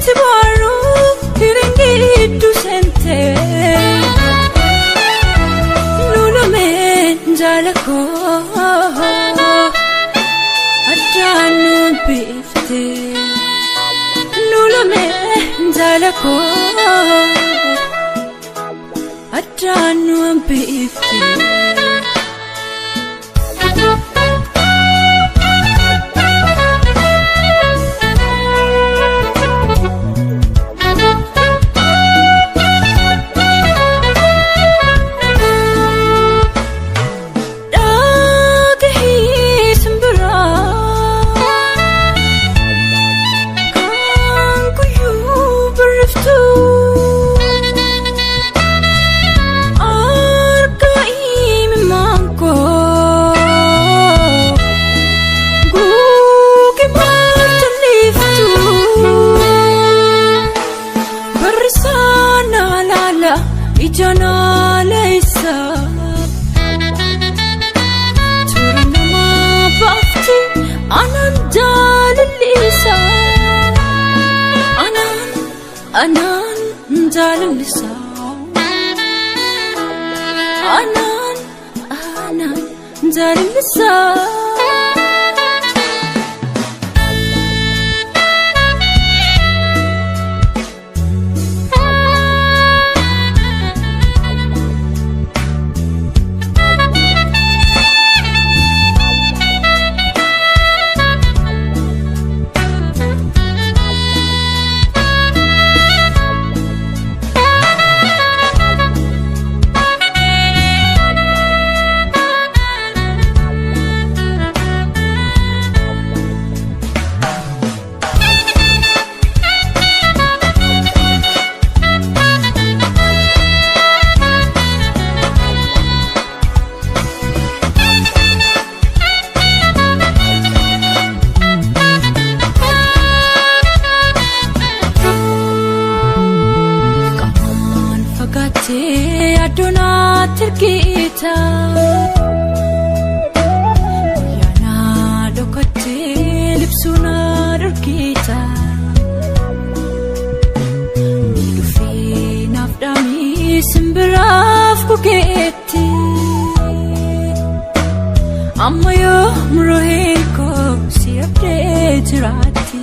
Itti booruu hiringidduu seentee nuulameen jaalakoo addaan nuun biiftee nuulameen jaalakoo addaan nuun biiftee. Dhagahii simbiraa kan guyyuu birriftu argaa imimmaan koo guugi maal jalleeftu barrisaa naa laala ija naa leessa. Toora namaa baafti anaan jaalallisa. Anaan anaan jaalallisa. Anaan anaan jaalallisa. Qaamaan fagaattee addoonaatti ergita. Guyyaanaa dhokattee libsuu na dhorkita. Ni dhufee naaf dhaamii simbiraaf gogeetti. Amma yoo murooheen koo si abdee jiraatti.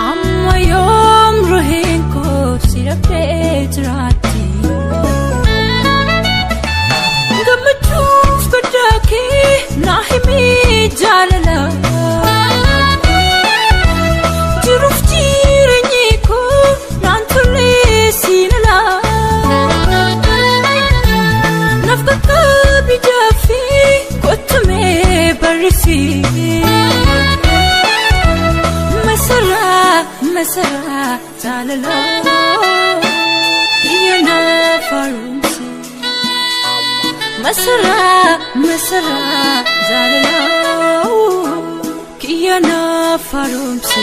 Amma yoom ruhiin koo si dhabdee jiraatti. Gammachuuf gaddaa kee naa himii jaalala. Jiruuf jireenyi koo naan tolee siin ala. Naaf qaqqabi dafii kottumee barrisii. Masaraa masaraa jaalalaa kiyya naaf haaromsi. Masaraa masaraa jaalalaa kiyya naaf haaromsi.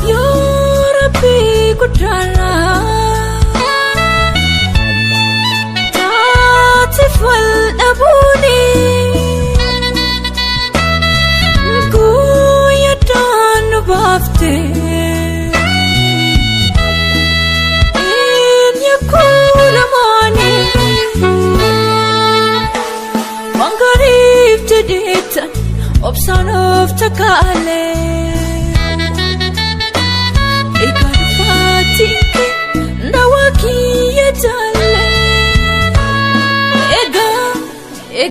Yoo Rabbi guddaadha taatiif wal dhabuuni guyyaadhaan nu baafte eenyu lamaanii waan gaariif jedheetan obsaan of takaalee.